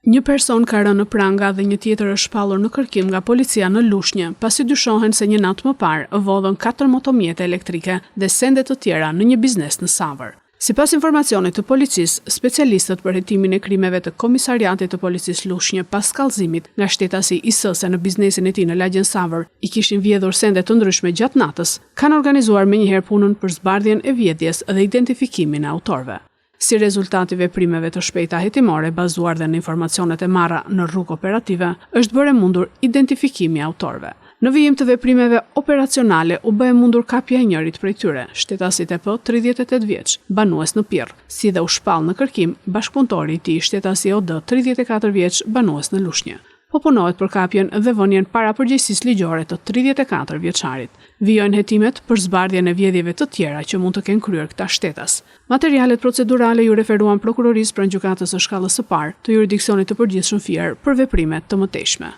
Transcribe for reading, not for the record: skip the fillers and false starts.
Një person ka rënë në pranga dhe një tjetër është shpallur në kërkim nga policia në Lushnjë, pasi dyshohen se një natë më parë vodhën katër motomjete elektrike dhe sende të tjera në një biznes në Savër. Sipas informacionit të policisë, specialistët për hetimin e krimeve të Komisariatit të Policisë Lushnjë pas kallëzimit nga shtetasi IS se në biznesin e tij në lagjen Savër i kishin vjedhur sende të ndryshme gjatë natës, kanë organizuar menjëherë punën për zbardhjen e vjedhjes dhe identifikimin e autorëve. Si rezultat i veprimeve të shpejta hetimore bazuar dhe në informacionet e marra në rrugë operative, është bërë e mundur identifikimi i autorëve. Në vijim të veprimeve operacionale u bë e mundur kapja e njërit prej tyre, shtetasi TP, 38 vjeç, banues në Pirr, si dhe u shpall në kërkim bashkëpunëtori i tij, shtetasi OD, 34 vjeç, banues në Lushnjë. Po punohet për kapjen dhe vënien para përgjegjësisë ligjore të 34 vjeçarit. Vijojnë hetimet për zbardhjen e vjedhjeve të tjera që mund të kenë kryer këta shtetas. Materialet procedurale iu referuan Prokurorisë pranë Gjykatës së Shkallës së Parë të Juridiksionit të Përgjithshëm Fier për veprime të mëtejshme.